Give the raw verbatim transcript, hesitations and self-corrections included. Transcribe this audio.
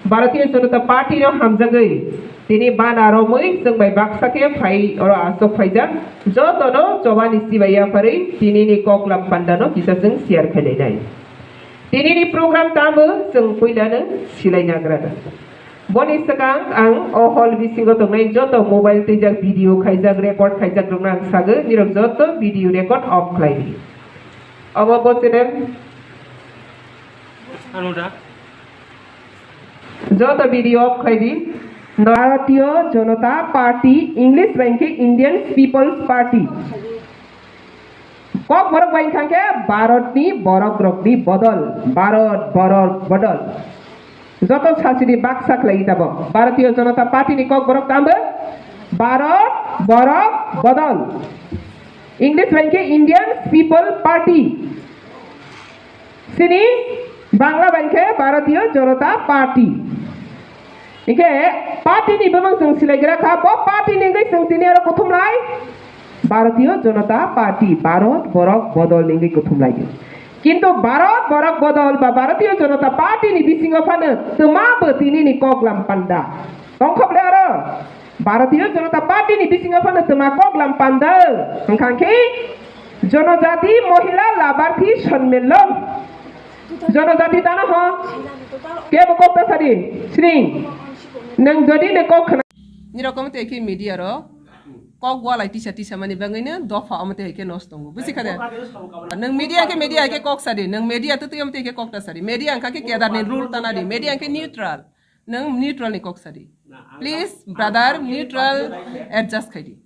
Bharatiya Janata Party no hamjagwi tini bana romwi chwng bai baksa khe phai oro aswk phaijak. Jotono chobani chibai yapharwi tinini koklam pandano kisa chwng share khainai nai. Tinini program tamo chwng puilano silai nagra. Boni swkang ang o hall bisingo tongnai joto mobile twijak, video khaijak, record khaijak rokno ang sagwi nirok joto video record off khlai di. Obo bo channel. Ano da? Joto video off khlai di. Bharatiya Janata Party, English bai khe Indian People's Party. Kokborok bai khe Bharatni borok rokni bodol, Bharat borok bodol. Joto sasidi baksa khlai tabo. Bharatiya Janata Party ni kokborok tambo Bharat borok bodol. English bai khe Indian People Party. Sini Bangla bai khe Bharatiya Janata Party. Hingke party ni bumung chwng silaigra kha, bo party ni wngwi chwng tini oro kuthumlai Bharatiya Janata Party, Bharat Borok Bodol ni wngwi kuthumlai di. Kintu Bharat Borok Bodol ba Bharatiya Janata Party ni bisingo phano twma bo tini ni koklam panda. Tongkhoble aro Bharatiya Janata Party ni bisingo phano twma koklam panda. Hwnkha khe Janajati Mohila Labarthi Sonmilon. Janajati dano ho? Kebo kok ta sadi? Sring. Nang jodi ne kok khna. Nirok omo tei khe media ro kok walai tisa tisa mani bagwi no dopha omo tei khe nos tongo. Busi khade? Nang media khe media khe kok sadi. Nang media tu tu omo tei khe kok ta sadi. Media angkha khe kedar ni rule tana di. Media angkhe neutral. Nang neutral ni kok sadi. Please, brother, neutral adjust khaidi.